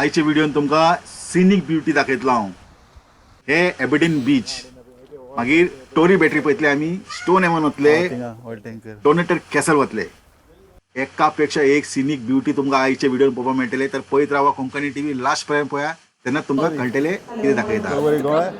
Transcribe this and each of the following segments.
आयच्या व्हिडियोन तुमकां scenic beauty दाखयतलो हांव. हे एबरडीन बीच, मागीर टोरी बॅटरी पळयतले आमी, स्टोन हेवन वतले, ऑयल टँकर, डोनेटर कॅसल वतले. एका पेक्षा एक सिनीक ब्युटी तुमकां आयच्या व्हिडियोन पळोवपाक मेळटले. तर पळयत रावा कोंकणी टीव्ही, लास्ट पर्यंत पळया, तेन्ना तुमकां कळटले कितें दाखयता. बरी गोंय.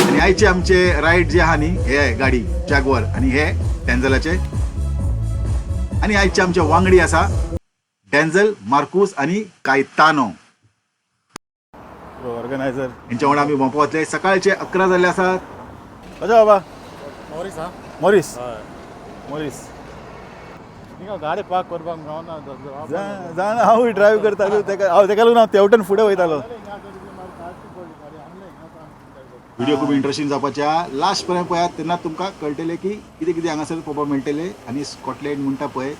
आणि आयचे आमचे रायड जे आहा न्ही, हे गाडी जागवर आणि हे डॅन्झलाचे. आणि आयचे आमचे वांगडी आसा डॅन्झल, मार्कूस आणि कायतानो. ऑर्गनायझर. हेंच्या वांगडा आमी भोंवपाक वतले. सकाळचे 11 जाल्ले आसात. कशें बाबा? मॉरीस हा. Maurice, Maurice. हिंगा गाडी पार्क करपाक मेळना. जाणा, हांवूय ड्रायव्ह करतालो तेका, हांव तेका लागून हांव तेवटेन फुडें वयतालो. व्हिडिओ खूब इंटरेस्टिंग जावपाच्या, लास्ट पर्यंत पळयात, तेन्ना तुमकां कळटलें की कितें कितें हांगासर पळोवपाक मेळटलें. आनी स्कॉटलँड म्हणटा पळय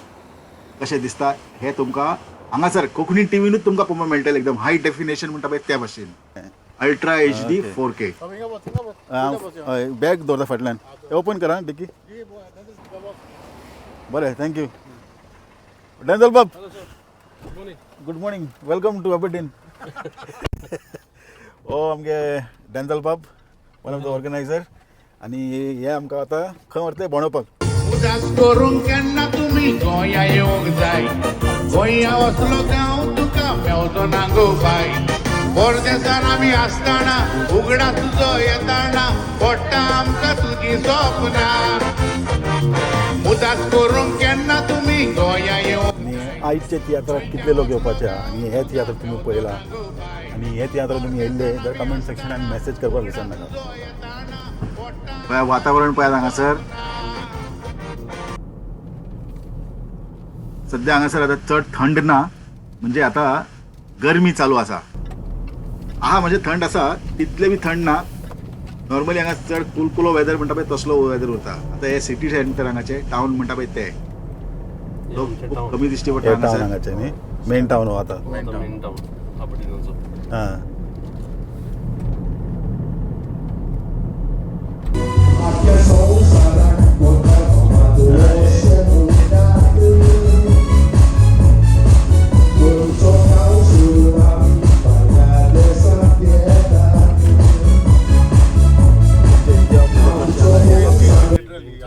कशें दिसता हें तुमकां हांगासर कोंकणी टिवीनूच तुमकां पळोवपाक मेळटलें, एकदम हाय डेफिनेशन म्हणटा पळय त्या भाशेन, अल्ट्रा एच डी 4K. हय, बॅग दवरता फाटल्यान, ओपन करा डिक्की. बरें, thank you Denzel बाब. Good morning, welcome to Aberdeen. ओ आमगे डेन्झल बाब, वन ऑफ the organiser. आनी हे आमकां आतां खंय व्हरतले भोंवपाक? उदास करूंक केन्ना तुमी गोंया येवंक जाय. गोंया वसलो गांव तुका मेवचो ना गो बाय. परदेसान आमी आसतना उगडा तुजो येताना पडटा आमकां तुजी सपनां. उदास करूंक केन्ना तुमी गोंया येवंक. आनी आयचे तियात्राक कितले लोक येवपाचे आहा आनी हे तियात्र तुमी पळयला आनी हे तियात्र तुमी येयल्ले जाल्यार कमेंट सेक्शनान मॅसेज करपाक विसरनाका. पळया वातावरण पळयात हांगासर. सद्या हांगासर आतां चड थंड ना, म्हणजे आतां गरमी चालू आसा. आहा म्हणजे थंड आसा, तितले बी थंड ना. नॉर्मली हांगा चड कुलकुलो वेदर म्हणटा पळय तसलो वेदर उरता. आतां हे सिटी सेंटर हांगाचे टावन म्हणटा पळय ते लोक खूब कमी दिश्टी पडटा हे टावन हांगासर. हांगाचे न्ही मेन टावन हो आतां. मेन टावन आबर्डीनाचो. हां.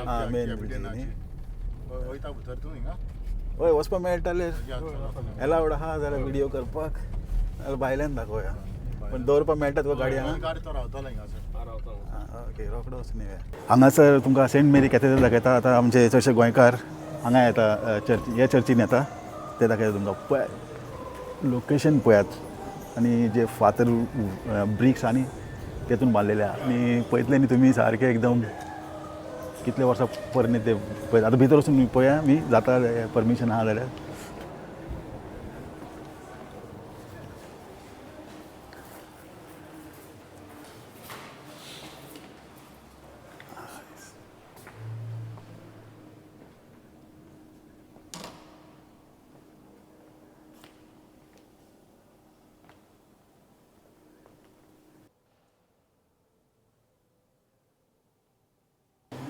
हां, मेन न्ही. वयता भितर तूं हिंगा? हय, वचपाक मेळटालें, एलावड आहा जाल्यार व्हिडियो करपाक, नाल्यार भायल्यान दाखोवया. पण दवरपाक मेळटा तुका गाडी हांगा? गाडी तो रावतलो हिंगासर. रावता. ओके, रोकडो वचून येवया. हांगासर तुमकां सेंट मेरी कॅथेड्रल दाखयता. आतां आमचे चडशे गोंयकार हांगा येता, चर्च, ह्या चर्चीन येता ते दाखयता तुमकां. पळय लोकेशन पळयात आनी जे फातर ब्रिक्स आनी तेतून बांदलेले आहा. आनी पळयतले न्ही तुमी सारके एकदम कितले वर्सां पोरणे ते पळय. आतां भितर वचून पळया आमी, जाता परमिशन आहा जाल्यार.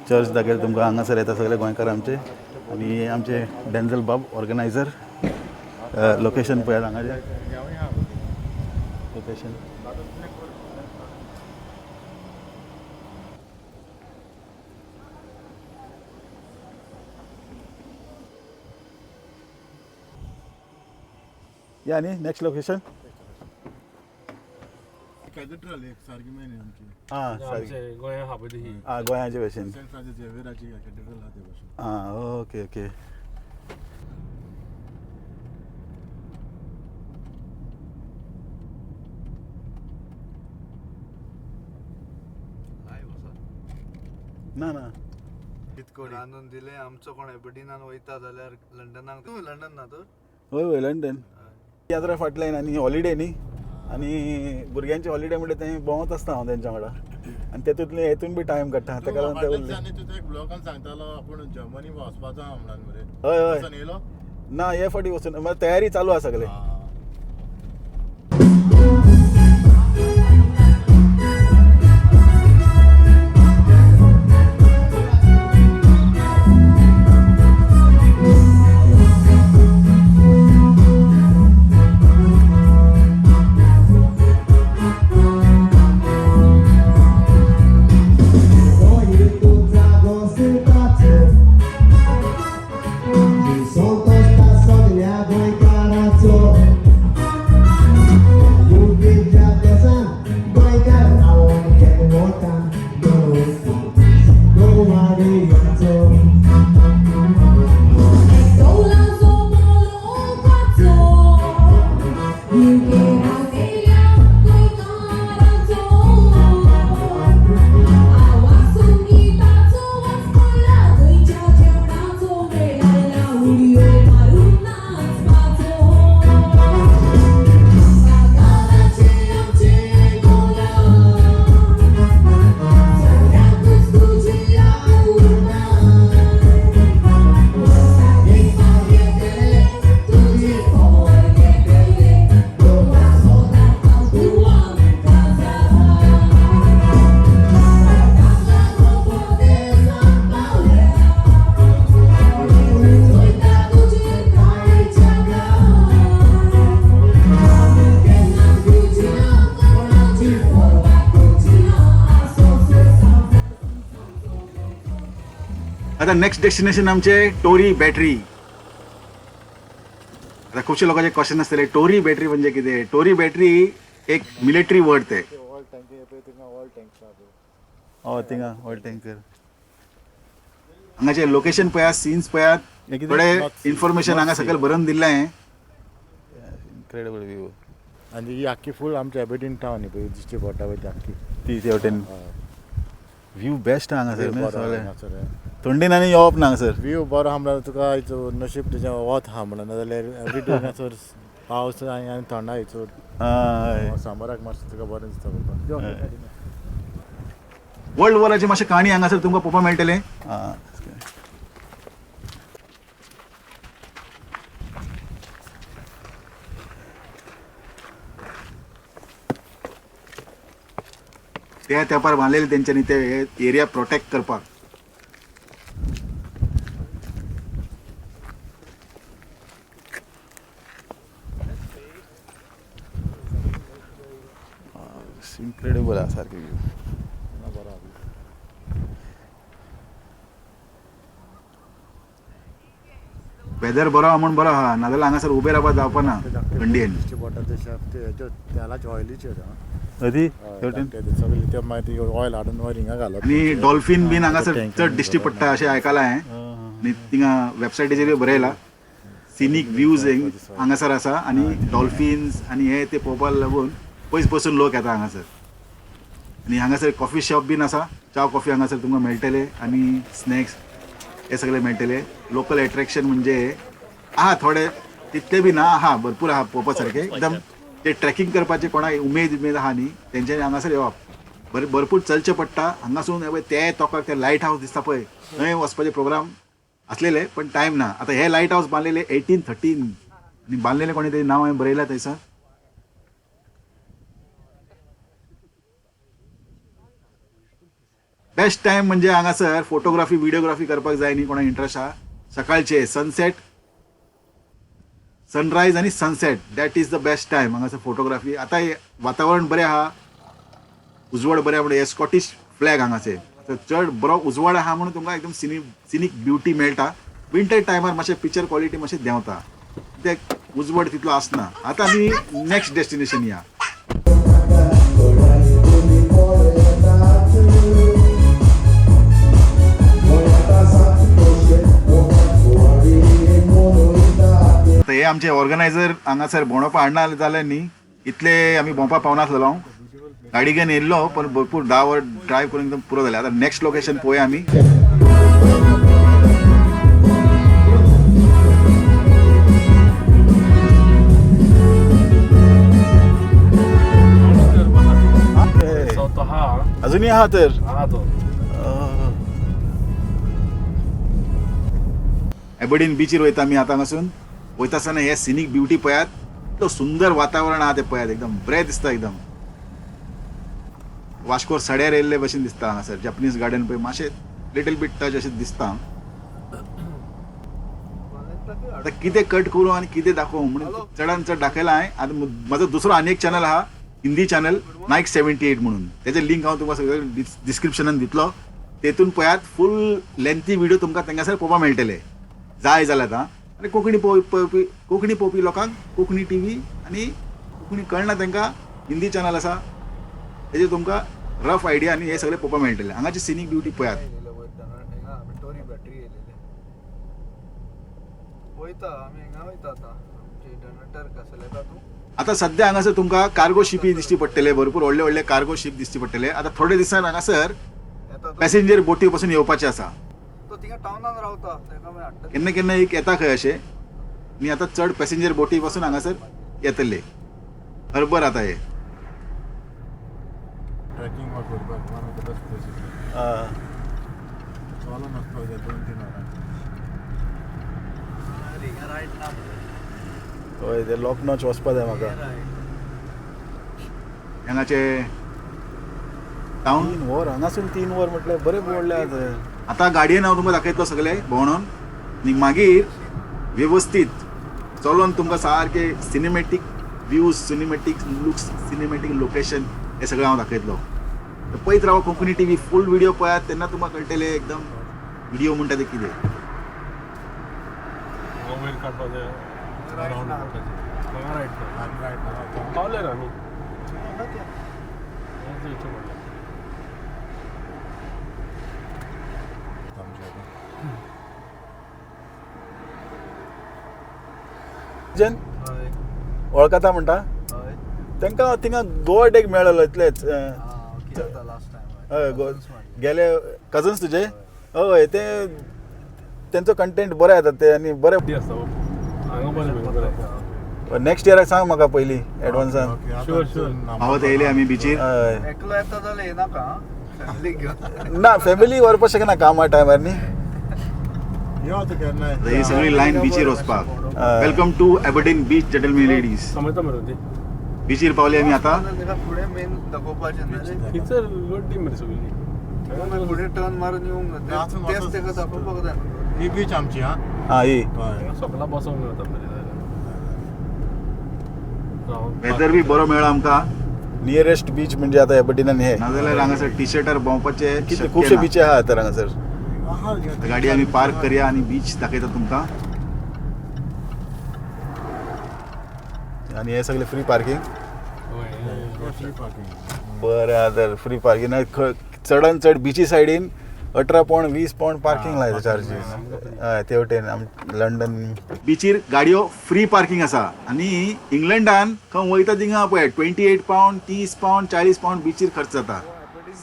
चर्च दाखयता तुमकां. हांगासर येता सगळे गोंयकार आमचे. आनी आमचे डेन्झल बाब ऑर्गनायझर. लोकेशन पळयात हांगाचें लोकेशन. या न्ही नेक्स्ट लोकेशन. कॅथेड्रल एक सारकी मेन आमची. हां, सारकें. आमचे गोंया आहा पळय ही. आं, गोंयाचे भशेन. सेंट फ्रांसीस झेवियराची कॅथेड्रल आहा ते भशेन. आं, ओके ओके. ना ना. रांदून दिले आमचो कोण एबर्डीनान वयता जाल्यार लंडनाक, तूं लंडन ना तर? हय हय, लंडन. यात्रा फाटल्यान आनी हॉलिडे न्ही, आनी भुरग्यांची हॉलिडे म्हणल्यार ते भोंवत आसता हांव तेंच्या वांगडा आनी तेतूंतले हेतून बी टायम काडटा तेका लागून ते उरले. तुजो एक ब्लॉगान सांगतालो आपूण जर्मनी वचपाचो आहा म्हणून मरे. हय हय. वचून येयलो? ना, हे फाटी वचून मागीर तयारी चालू आसा सगळे. आं. आता नेक्स्ट डेस्टिनेशन आमचे टोरी बॅटरी. आता खुबशे लोकांचे क्वेश्चन आसतले, टोरी बॅटरी म्हणजे कितें? टोरी बॅटरी एक मिलिटरी वर्ड ते. ऑयल टँक पळय थिंगा, ऑयल टँक आहा पळय. हय, थिंगा ऑयल टँकर. हांगाचे लोकेशन पळयात, सीन्स पळयात, हे कितें? थोडे इन्फॉर्मेशन हांगा सकयल बरोवन दिल्लें. Incredible view. आनी ही आख्खी फूल आमची एबरडीन टावन ही पळय दिश्टी पडटा पळय ती आख्खी. ती ते वटेन व्यू बेस्ट आहा हांगासर न्हू बरो सगळें. हांगासर. थंडीन आनी येवप ना हांगासर. व्यू बरो आहा म्हणल्यार तुका आयज नशीब तुजें वत आहा म्हणून, नाजाल्यार एवरी डे हांगासर पावस आनी थंड आहा चड. हय. समराक मातशें तुका बरें दिसता पळोवपाक. वर्ल्ड वॉराची मातशें काणी हांगासर तुमकां पळोवपाक मेळटलें. आं. त्या तेंपार बांदलेले तेंच्यांनी ते एरिया प्रोटेक्ट करपाक. इनक्रेडिबल आहा सारकें व्यू. वेदर बरो आहा म्हूण बरो आहा, नाजाल्यार हांगासर उबे रावपाक जावपा ना थंडेन. दिश्टी पडटा ते शेफ ते हेच्यो तेलाच्यो ऑयलीच्यो हय, ते वटेन सगळे ते मागीर ती ऑयल हाडून वयर हिंगा घालप. आनी डॉल्फीन बीन हांगासर चड दिश्टी पडटा अशें आयकलां हांवें. आनी थिंगा वेबसायटीचेरूय बरयलां, सिनीक व्यूज हांगासर आसा आनी डॉल्फिन्स आनी हे ते पळोवपाक लागून पयस पसून लोक येता हांगासर. आनी हांगासर कॉफी शॉप बीन आसा, च्या कॉफी हांगासर तुमकां मेळटले आनी स्नॅक्स हे सगळे मेळटले. लोकल एट्रॅक्शन म्हणजे आहा थोडे, तितले बी ना, आहा भरपूर आहा पळोवपा सारके एकदम. ते ट्रेकिंग करपाचे कोणाक उमेद उमेद आहा न्ही, तेंच्यांनी हांगासर येवप. बरें भरपूर चलचें पडटा हांगासून. हे पळय ते तोकाक ते लायट हावस दिसता पळय, थंय वचपाचे प्रोग्राम आसलेले पण टायम ना. आतां हे लायट हावस बांदलेले 1813 आनी बांदलेले कोणी तेजें नांव हांवें बरयलां थंयसर. बेस्ट टायम म्हणजे हांगासर फोटोग्राफी व्हिडिओग्राफी करपाक जाय न्ही कोणाक इंट्रस्ट आहा, सकाळचे सनसेट, सनरायज आनी sunset, that is the best time हांगासर फोटोग्राफी. आतां हे वातावरण बरें आहा, उजवाड बरें आहा, म्हणजे हे स्कॉटिश फ्लॅग हांगासर. आतां चड बरो उजवाड आहा म्हणून तुमकां एकदम सिनीक ब्युटी मेळटा. विंटर टायमार मातशें पिक्चर क्वॉलिटी मातशें देंवता, ते उजवाड तितलो आसना. आतां आमी नेक्स्ट डेस्टिनेशन या. आतां हे आमचे ऑर्गनायझर हांगासर भोंवडोपा हाडना जाल्यार न्ही, इतले आमी भोंवपाक पावनासलेलो. हांव गाडी घेवन येयल्लो पण भरपूर 10 वर ड्रायव करून एकदम पुरो जालें. आतां नेक्स्ट लोकेशन पळोवया आमी. सो तो हा. अजुनूय आहा तर. हा तो. एबर्डीन बिचीर वयता आमी आतां. हांगासून वयता आसतना हे सिनीक ब्युटी पळयात, इतलो सुंदर वातावरण आहा तें पळयात, एकदम बरें दिसता. एकदम वास्कोर सड्यार येयल्ले भशेन दिसता हांगासर. जॅपनीज गार्डन पळय मातशें लिटल बीट टच अशें दिसता. आतां कितें कट करूं आनी कितें दाखोवं म्हणून चडान चड दाखयलां हांवें. आतां म्हजो दुसरो आनी एक चॅनल आहा, हिंदी चॅनल नायक 78 म्हणून, तेजे लिंक हांव तुमकां सगळें डिस्क्रिप्शनान दितलो. तेतून पळयात, फूल लेंथी व्हिडिओ तुमकां तेंगासर पळोवपाक मेळटले जाय जाल्यार आतां. आनी कोंकणी पळोवपी, कोंकणी पळोवपी लोकांक कोंकणी टीव्ही, आनी कोंकणी कळना तांकां हिंदी चॅनल आसा. तेजे तुमकां रफ आयडिया आनी हे सगळे पळोवपाक मेळटले. हांगाची सिनीक ब्युटी पळयात. टोरी बॅटरी येयलेली वयता आमी हिंगा वयता आतां आमचे डनटर कसले येता तूं. आता सध्या हांगासर तुमकां कार्गो शिपी दिश्टी पडटले, भरपूर व्हडले व्हडले कार्गो शीप दिश्टी पडटले. आता थोडे दिसान हांगासर येता तूं? पॅसेंजर बोटी पासून येवपाचे आसा. तो थिंगा टावनान रावता ताका मागीर हाडटा. केन्ना केन्ना एक येता खंय अशें आनी आतां चड पॅसेंजर बोटी पासून हांगासर येतले. हर्बर आतां हे ट्रेकिंग वा करपाक one of the best places. चलोन वचपाक जाय 2-3 वरां. हिंगा रायट ना मरे. हय, ते लॉक नॉच वचपा जाय म्हाका. रायट. हांगाचे टावन 3 वर हांगासून 3 वर म्हटल्यार बरें व्हडलें आसा. आतां गाडयेन हांव तुमकां दाखयतलो सगळे भोंवणोन आनी मागीर वेवस्थीत चलोन तुमकां सारके cinematic views, cinematic looks, cinematic location हे सगळें हांव दाखयतलो. तर पळयत रावा कोंकणी टीव्ही, फूल व्हिडिओ पळयात, तेन्ना तुमकां कळटलें एकदम व्हिडिओ म्हणटा ते कितें. वयर काडपाक जाय. रायट ना. हांगा रायट ना. आनी रायट ना. पावले ना आमी. हेंच वयचें पडलें. आमच्या आतां. जन हय. वळखता म्हणटा हय. तांकां थिंगा गोवा डेक मेळ्ळो इतलेच. आं ओके, आतां लास्ट टायम. हय, गेले कजन्स तुजे. हय, ते तेंचो कंटेंट बरो येता ते आनी बरे. ती आसता हांगा बरें बरें. नेक्स्ट इयराक सांग म्हाका पयलीं एडवान्सान. ओके, आतां Sure, sure. पावत येयले आमी बिचीर. हय. एकलो येता जाल्यार येनाका, फॅमिली घेवन. ना, फॅमिली व्हरपाक शकना कामा टायमार न्ही. यो आतां केन्नाय. आतां ही सगळी लायन बिचीर वचपाक. हय. Welcome to Aberdeen beach, gentlemen ladies. समजता मरे ती. बिचीर पावले आमी आतां. ताका फुडें मेन दाखोवपाचें ना रे. थंयसर लोड्डी मरे सगळी. थिंगा मागीर फुडें टर्न मारून येवंक जाता, नाचून तेच वचून. ताका दाखोवपाक जाय. ही बीच आमची हा. आं, ही. हय. सगळा बसोन वता मरे. वेदर बी बरो मेळ्ळो आमकां. नियरेस्ट बीच म्हणजे आतां एबर्डीनान हे. नाजाल्यार हांगासर टी शर्टार भोंवपाचें कितले शक्य खुबशे ना. बीच आहा तर हांगासर. आहा, गाडी आमी पार्क करया आनी बीच दाखयता तुमकां. आनी हे सगळे फ्री पार्किंग. हय. Free parking. बरें आहा तर फ्री पार्किंग. चडान चड बिची सायडीन 18 पावंड 20 पावंड पार्किंग लायता चार्जीस. हय, ते वटेन लंडन बिचीर गाडयो फ्री पार्किंग आसा आनी इंग्लंडान खंय वयता थिंगा पळय 28 पावंड, 30 पावंड, 40 पावंड बिचीर खर्च जाता.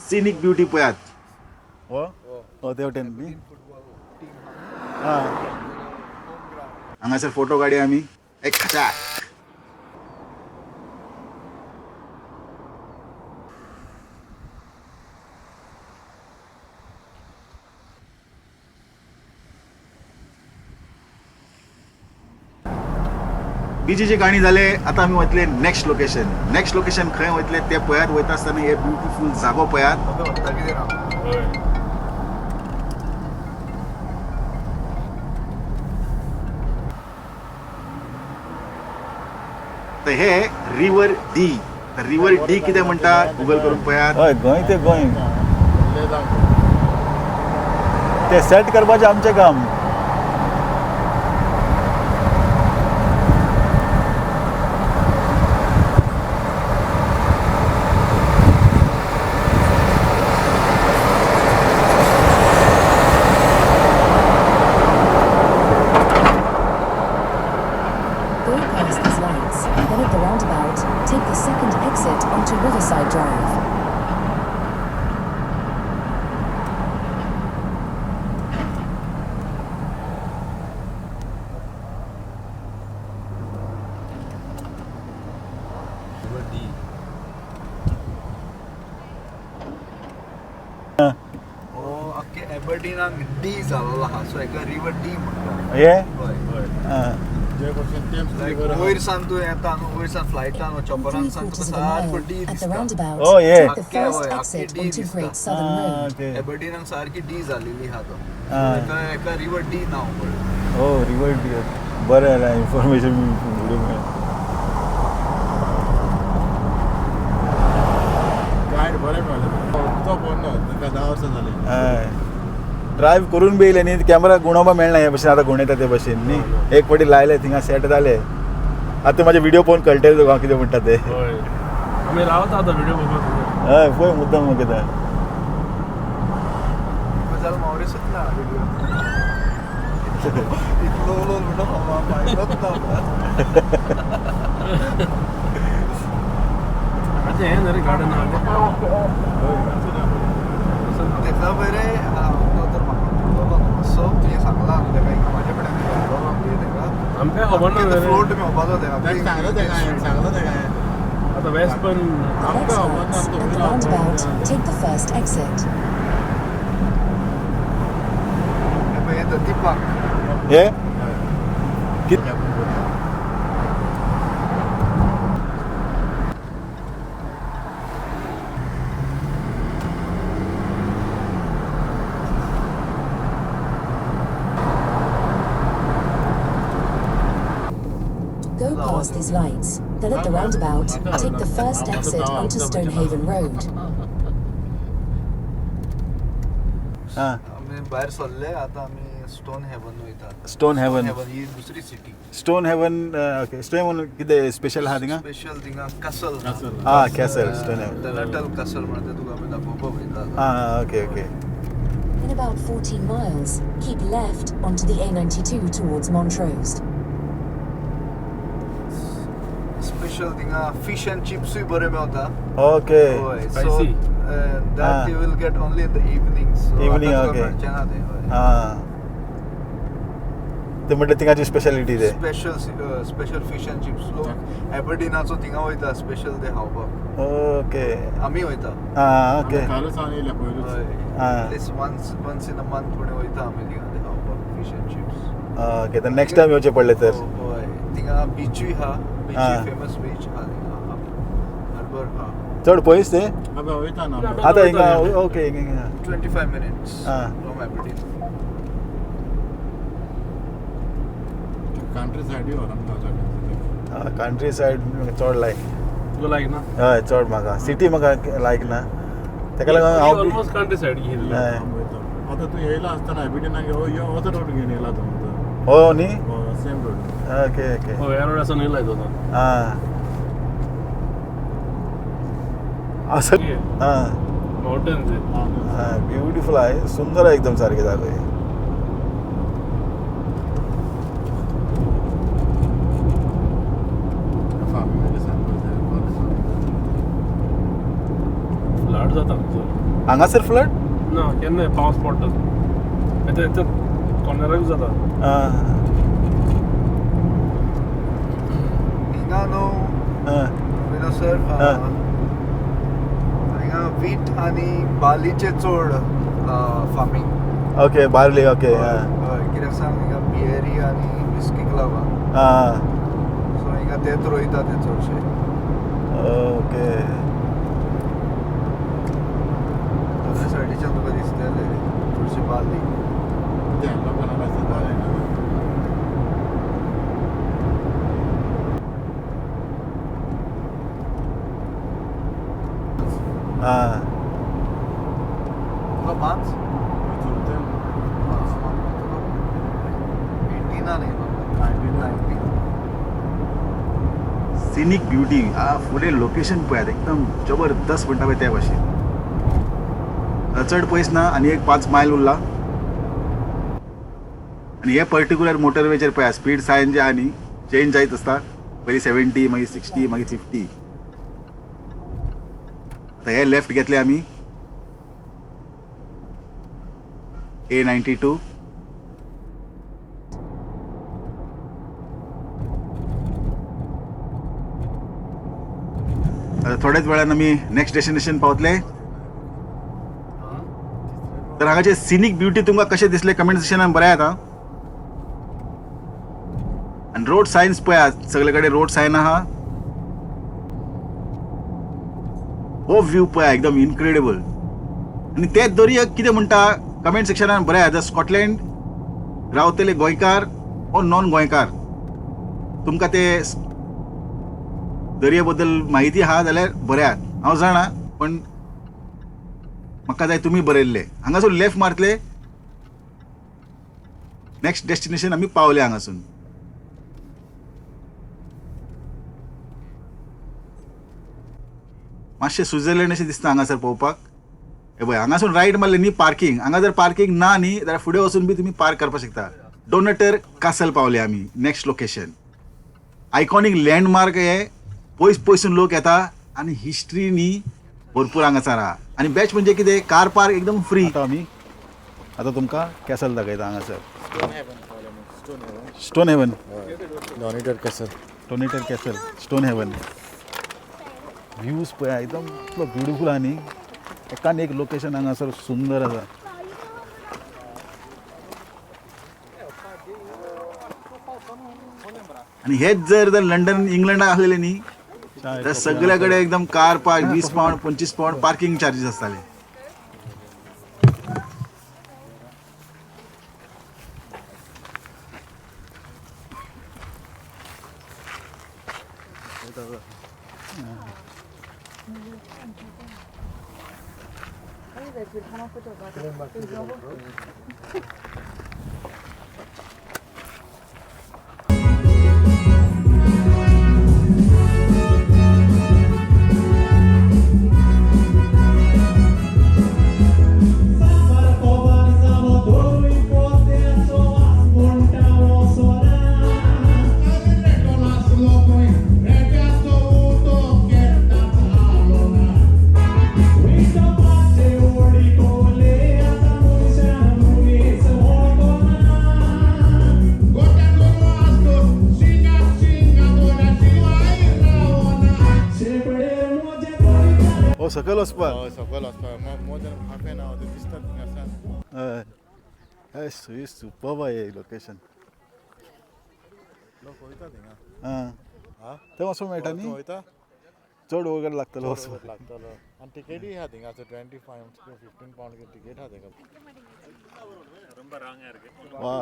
सिनीक ब्युटी पळयात. हो हो, ते वटेन न्ही. आं, हांगासर फोटो काडया आमी एक खचा. बिचीचे काणी जाले, आतां आमी वतले नेक्स्ट लोकेशन. नेक्स्ट लोकेशन खंय वतले ते पळयात. वयता आसतना हे ब्युटिफूल जागो पळयात. वता कितें ना. हय. तर हे रिवर डी, रिवर डी कितें म्हणटा गुगल करून पळयात. हय, गोंय ते गोंय. व्हडलें जावं. ते सेट करपाचें आमचें काम. Go past these lights, then at the roundabout, take the second exit onto Riverside Drive. D. हो, आख्खे एबर्डीनाक डी जाल्लो आहा, सो हेका रिवर डी म्हणटा. हे. हय. आं. जे भशेन तेम्स लायक रिवर आहा. वयर सान तूं येता न्हू, वयर सान फ्लायटान चॉपरान Three सान तुका quarters of a सारको mile D at the दिसता. roundabout, Oh, yeah. take the Akke first hoy, akke exit D onto दिसता. Great Southern ah, Road. Okay. एबर्डीनाक सारकी डी जाल्लेली आहा तो. आं. हेका हेका रिवर डी नांव पडलें. हो, रिवर डी. बरें जालें इन्फॉर्मेशन व्हिडिओ मेळ्ळें. गायड बरें मेळ्ळें. तो फोन ना ताका 10 वर्सां जालीं. हय, ड्रायव्ह करून बी येयले न्ही, कॅमेरा गुणोवपा मेळना हे भशेन. आतां गुणयता ते भशेन न्ही. एक फावटी लायले थिंगा सेट जाले. आतां म्हाजे व्हिडिओ पळोवन कळटलें तुका हांव कितें म्हणटा ते. हय, आमी रावता आतां व्हिडिओ पळोवपाक. हय पळय मुद्दम दाखयता. जाल्यार मावरीसूच ना व्हिडिओ. इतलो उलोवन म्हणून पाहिलोच ना. आतां हें न्ही रे गार्डन आहा तें. तेका पळय तो तर म्हाका उलयलो मातसो तुवें सांगलां न्हू तेका हिंगा म्हाजे कडेन उलयलो तुवें तेका. आमकां खबर ना रे. फ्लोट मेवपाचो तेका. सांगलो तेका हांवें, सांगलो तेका हांवें. आतां वेस्ट पण The next lights at the roundabout, take the first exit. हें पळय हें दत्ती पार्क. हे कित Go past these lights, then at the roundabout, take the first exit onto Stonehaven Road. हां. आमी भायर सरले आतां आमी स्टोन हेवन वयता. Stone Haven. हेवन ही दुसरी city. Stone Haven, okay. Stone Haven कितें स्पेशल आहा थिंगा? स्पेशल थिंगा कसल. आं, कॅसल स्टोन हेवन. डनटल कसल म्हणटा तें तुका आमी दाखोवपाक वयता. आं, okay okay. In about 14 miles, keep left onto the A92 towards Montrose. Special थिंगा फिश एंड चिप्सूय बरें मेवता. ओके. हय, so Spicy. That you will get only in the evening. Evening, okay. मेळचें ना तें, हय. आं, ते म्हटल्यार थिंगाची स्पेशालिटी ते. Special special fish and chips लोक एबरडीनाचो थिंगा वयता स्पेशल ते खावपाक. ओके. आमी वयता. आं, ओके. कालूच हांव येयला पयरूच. हय, आं. At least once in a month फुडें वयता आमी थिंगा ते खावपाक फिश एंड चिप्स. ओके, तर नेक्स्ट टायम येवचें पडलें तर. हय, थिंगा बिचूय आहा. बिचूय आं. फेमस बीच आहा थिंगा, हार्बर आहा. चड पयस ते? अबे वयता ना आमी. आतां हिंगा, ओके, हिंगा हिंगा. 25 minutes आं. From Aberdeen. Country सायडूय व्हरोन गावता. कंट्री सायड चड लायक. तुका लायक ना? हय, चड म्हाका सिटी म्हाका लायक ना, तेका लागून हांव ऑलमोस्ट कंट्री सायड घेयल्लो. हय. आतां तूं येयला आसतना एबरडीनाक यो होच रोड घेवन येयला तूं. हो न्ही? Same road. Okay okay. हय, ह्या रोड आसा न्हय लायतो. आं, असं हां. मावंटन्स. हां, ब्युटिफूल आहे, सुंदर आहे एकदम सारखे जागो हे. फार्मींग. फ्लड जाता आमचो. हांगासर फ्लड? ना, केन्नाय पावस पडटा येता येता कॉर्नराक जाता. आं. हिंगा न्हू आं. विनोद सर, आं. हिंगा वीट आनी बार्लीचे चड फार्मींग. Okay, barley, okay. आं. हय, कित्याक सांग, हिंगा बियरी आनी विस्कीक लागून. आं. सो हिंगा तेच रोयता ते चडशे. ओके. दुसऱ्या सायडीच्यान तुका दिसतले चडशे बार्ली. ते लोकांना जालें ना. आं. तुका 5 चलते. 18नान येयलो. 19. सिनीक ब्युटी आ, फुडें लोकेशन पळयात, एकदम जबरदस्त म्हणटा पळय त्या भाशेन. आतां चड पयस ना आनी एक 5 मायल उरला. आनी हे पर्टिक्युलर मोटरवेचेर पळया स्पीड सायन जे आहा न्ही चेंज जायत आसता. पयलीं 70, मागीर 60, मागीर 50. आतां हे लेफ्ट घेतले आमी A92. आतां थोड्याच वेळान आमी नेक्स्ट डेस्टिनेशन पावतले. तर हांगाचे सिनीक ब्युटी तुमकां कशें दिसलें कमेंट सेक्शनान बरयात. आं, आनी रोड सायन्स पळयात, सगळे कडेन रोड सायन आहा. हो व्यू पळया एकदम इनक्रेडिबल. आनी ते दर्या कितें म्हणटा कमेंट सेक्शनान बरयात. जर स्कॉटलँड रावतले गोंयकार ओ नॉन गोंयकार तुमकां ते दर्या बद्दल म्हायती आहा जाल्यार बरयात. हांव जाणा पण म्हाका जाय तुमी बरयल्ले. हांगासून लेफ्ट मारतले, नेक्स्ट डेस्टिनेशन आमी पावले हांगासून. मातशें स्वित्झर्लंड अशें दिसता हांगासर पळोवपाक. हे पळय हांगासून रायट मारले न्ही पार्किंग, हांगा जर पार्किंग ना न्ही जाल्यार फुडें वचून बी तुमी पार्क करपाक शकता. डोनटर कासल पावले आमी, नेक्स्ट लोकेशन. आयकॉनीक लँडमार्क हे, पयस पयसून लोक येता आनी हिस्ट्री न्ही भरपूर हांगासर आहा. आनी बेस्ट म्हणजे कितें, कार पार्क एकदम फ्री. आतां आमी आतां तुमकां कॅसल दाखयता हांगासर. Stone heaven, Dunnottar castle. Dunnottar castle, stone heaven. Views पळय एकदम इतलो ब्युटिफूल आहा न्ही, एकान एक लोकेशन हांगासर सुंदर आसा. आनी हेच जर जर लंडन इंग्लंडाक आसलेले न्ही तर सगळ्या कडेन एकदम car park 20 pound 25 pound parking charges आसताले. हो सकयल वचपाक. हय सकयल वचपाक more than half an hour दिसता थिंगासान. हय हय, सुई सुपर हे लोकेशन. लोक वयता थिंगा. आं थंय वचूंक मेळटा न्ही, वयता, चड वगत लागतलो वचपाक. लागतलो. आनी टिकेटूय आहा थिंगासर 25 15 पावंड टिकेट आहा थिंगा. वा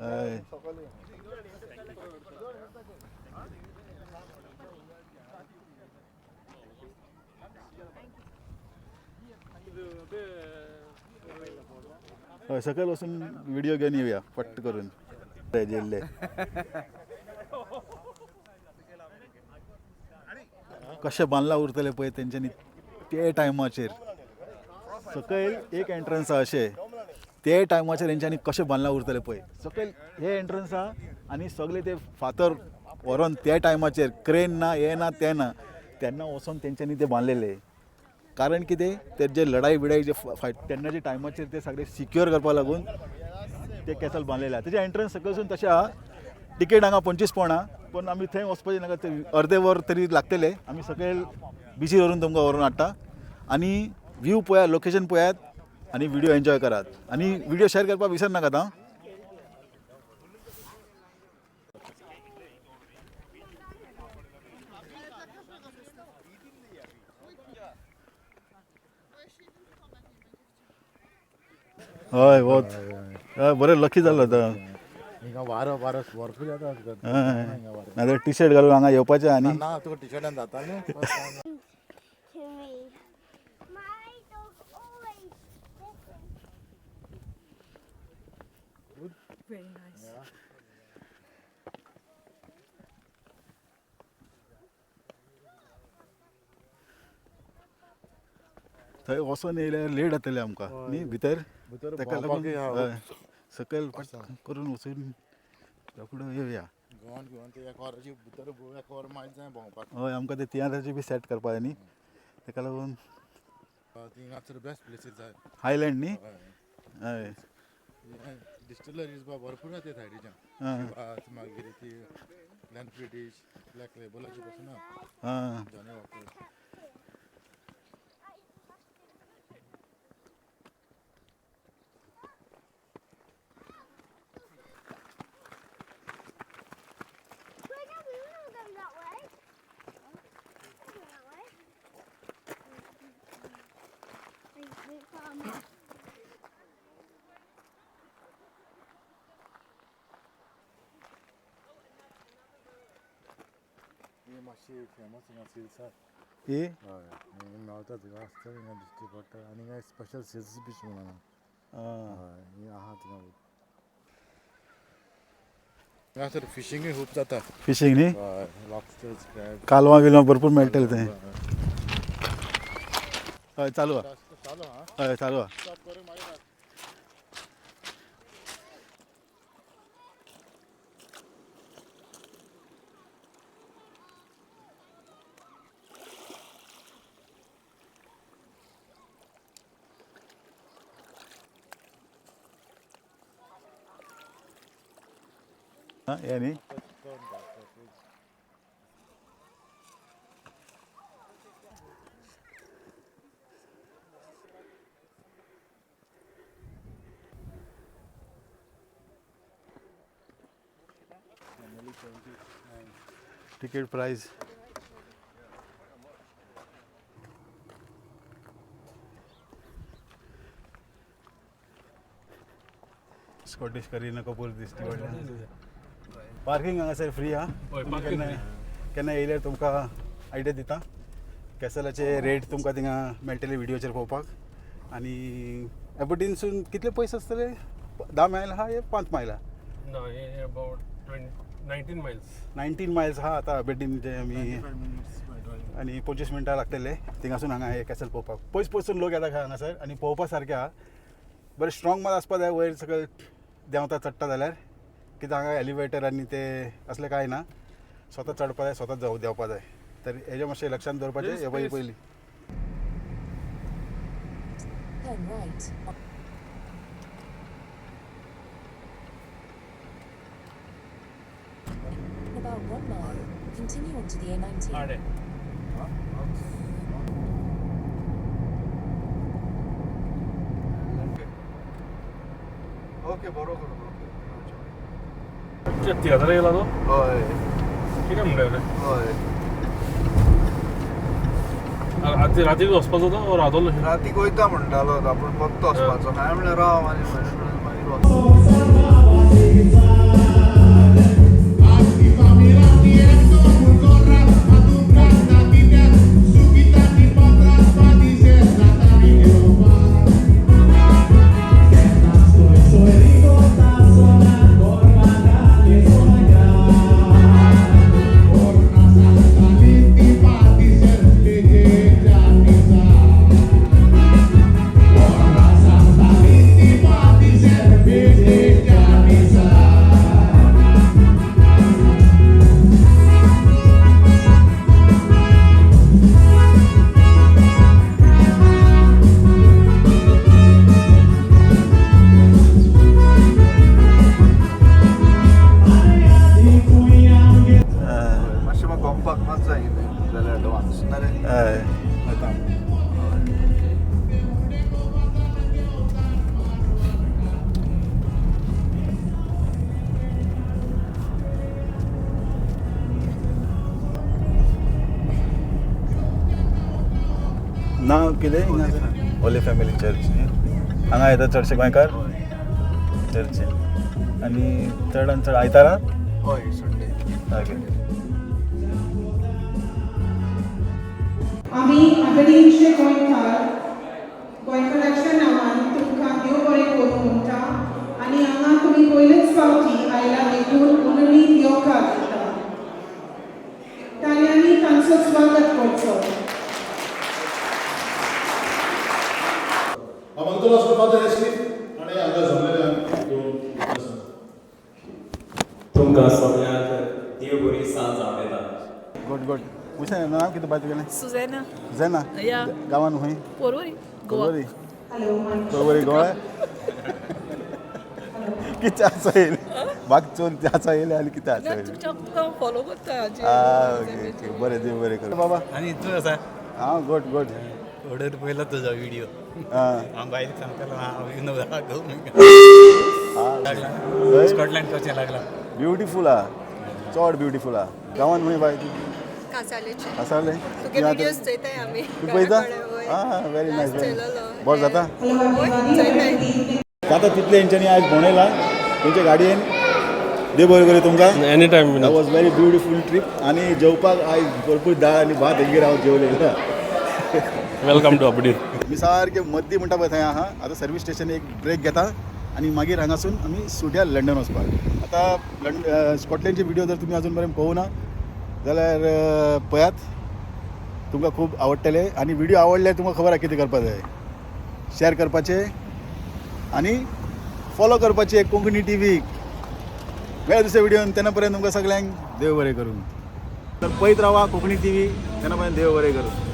हय. हय सकयल वचून व्हिडिओ घेवन येवया पट्ट करून जेल्ले कशें बांदलां उरतलें पळय तेंच्यांनी ते टायमाचेर. सकयल एक एंट्रन्स आहा अशें, ते टायमाचेर तेंच्यांनी कशें बांदलां उरतलें पळय. सकयल हे एंट्रन्स आहा आनी सगळे ते फातर व्हरोन त्या टायमाचेर क्रेन ना हें ना तें ना, तेन्ना वचोन तेंच्यांनी ते बांदलेले. कारण कितें, ते जे लढाई बिडाई जे फायट तेन्नाच्या टायमाचेर ते सगळे सिक्योर करपाक लागून ते कॅसल बांदलेले आहा. तेजे एंट्रन्स सकयलसून तशें आहा. टिकेट हांगा 25 पावंड आहा, पूण आमी थंय वचपाचें नाका, ते अर्दे वर तरी लागतले. आमी सकयल बिचीर व्हरून तुमकां व्हरून हाडटा. आनी व्यू पळयात, लोकेशन पळयात आनी व्हिडियो एन्जॉय करात. आनी व्हिडियो शेअर करपाक विसर नाकात. आं हय वत हय बरें लकी जालो आतां. हिंगा वारो वारो भरपूर येता. हय नाजाल्यार टी शर्ट घालून हांगा येवपाचें आनी ना तुका टी शर्टान जाता न्हू. To me. My dog always listens. Really nice. थंय वचोन येयल्यार लेट जातलें आमकां न्ही भितर, भितर ताका लागून भोंवपाकूय आहा. हय सकयल पट करून वचून रोकडो येवया. गोवन घेवन ते एक वराची भितर एक वर मायज जाय भोंवपाक. हय आमकां ते तियात्राची बी सेट करपाक जाय न्ही, ताका लागून थिंगासर बेस्ट प्लेसीस जाय. हायलँड न्ही. हय डिस्टिलरीज भरपूर आहा ते सायडीच्यान. आं मागीर ती ग्लॅनफिडिश ब्लॅक लेबलाची पसून आहा. आं Johnnie Walker. Wait, no, we won't go that way. Go that way. Wait, wait for me. ही मातशी फेमस हिंगा सिल्सार. ही हय ही मेळटा थिंगा आसता हिंगा दिश्टी पडटा. आनी हिंगा स्पेशल सिल्स बीच म्हणून आहा. आं हय ही आहा थिंगा. हांगासर फिशींगूय खूब जाता. फिशींग न्ही, हय लॉबस्टर्स, क्रॅब. कालवां बिलवां भरपूर मेळटलें थंय. हय चालू आहा. हय चालू आहा. हें न्ही. Ticket price. Scottish Kareena Kapoor दिसती पडली. पार्किंग हांगासर फ्री आहा. हय, तुमी parking केन्ना केन्ना येयल्यार तुमकां आयडिया दिता. कॅसलाचे रेट तुमकां थिंगा मेळटले व्हिडियोचेर पळोवपाक. आनी एबरडीनसून कितले पयस आसतले? 10 मायल आहा हे 5 मायल आहा? ना, हे अबाउट 19 मायल्स. 19 मायल्स आहा आतां एबरडीन जे आमी, आनी 25 मिनटां लागतले थिंगासून हांगा हे कॅसल पळोवपाक. पयस पयसून लोक येता खंय हांगासर आनी पळोवपा सारकें आहा. बरें स्ट्रॉंग मात आसपा जाय वयर सकयल देंवता चडटा जाल्यार, कित्याक हांगा एलिवेटर आनी ते असलें कांय ना. स्वता चडपा जाय, स्वता जावं देंवपा जाय. तर हेजें मातशें लक्षांत दवरपाचें हे पळय पयलीं. Turn right. In about 1 mile, continue onto the A90. Ade. Okay, बरो करून कितें तियात्राक येयला तो? हय. कितें म्हणटा रे? हय. राती रातीक वचपाचो तो रावतलो? रातीक वयता म्हणटालो आपूण, फक्त वचपाचो. हांवें म्हणलें राव आनी मागीर वच. मातशें म्हाका गमपाक मात जाय जाल्यार एडवान्स नाल्यार हय. वता. नांव कितें? होली फॅमिली चर्च न्ही. हांगा येता चडशे गोंयकार चर्चीन आनी चडान चड आयतारा. हय, संडे. ओके. आमी आबर्डीनचे गोंयकार गोंयकाराच्या नांवान तुमकां देव बरें करूं म्हणटा आनी हांगा तुमी पयलेच फावटी आयला देखून उलणी येवकार दिता. ताळयांनी तांचो स्वागत करचो. हांव मागतलो आसलो फादर एस्लीप आनी हांगा जमलेल्यांक दोन उतरां. तुमकां सगळ्यांक देव बरी सांज आपयता. Good good. उशें नांव कितें बाय तुगेलें? Susanna. Zena. Yeah. गांवान खंय? Porvorim, Goa. Porvorim. Hello. Porvorim Goa. कितें आसा येयलें बाक चोर आसा येयलें आनी कितें आसा ना, येयलें? तुमच्या तुका फॉलो करता. आ, ओके ओके, बरें, देव बरें करूं बाबा. आनी तूं आसा? हांव गुड गुड. ऑर्डर पयलो तुजो व्हिडियो. आं. हांव बायलेक सांगतालो हांव हय. स्कॉटलँड कशें लागलां? ब्युटिफूल आहा, चड ब्युटिफूल आहा. गांवान खंय बाय तूं? कासालेचे. कासावले. तुगे व्हिडियोज चोयताय आमी. तूं पळयता? आं, व्हेरी नायस. बरें जाता जाता तितले. हेंच्यांनी आयज भोंवडायला तेंच्या गाडयेन. देव बरें करूं तुमकां. Any time. That was very beautiful trip. आनी जेवपाक आयज भरपूर दाळ आनी भात हेंगेर हांव जेवलें. Welcome to Aberdeen. मी सारकें मद्दी म्हणटा पळय थंय आहा. आतां सर्वीस स्टेशन एक ब्रेक घेता आनी मागीर हांगासून आमी सुट्या लंडन वचपाक. आतां स्कॉटलँडचे व्हिडिओ जर तुमी अजून पर्यंत पळोवना जाल्यार पळयात. तुमकां खूब आवडटले आनी व्हिडिओ आवडल्यार तुमकां खबर आहा कितें करपा जाय. शेअर करपाचें आनी फॉलो करपाचें कोंकणी टी व्हीक. मेळ्या दुसऱ्या व्हिडियोन, तेन्ना पर्यंत तुमकां सगळ्यांक देव बरें करूं. तर पळयत रावा कोंकणी टी व्ही. तेन्ना पर्यंत देव बरें करूं.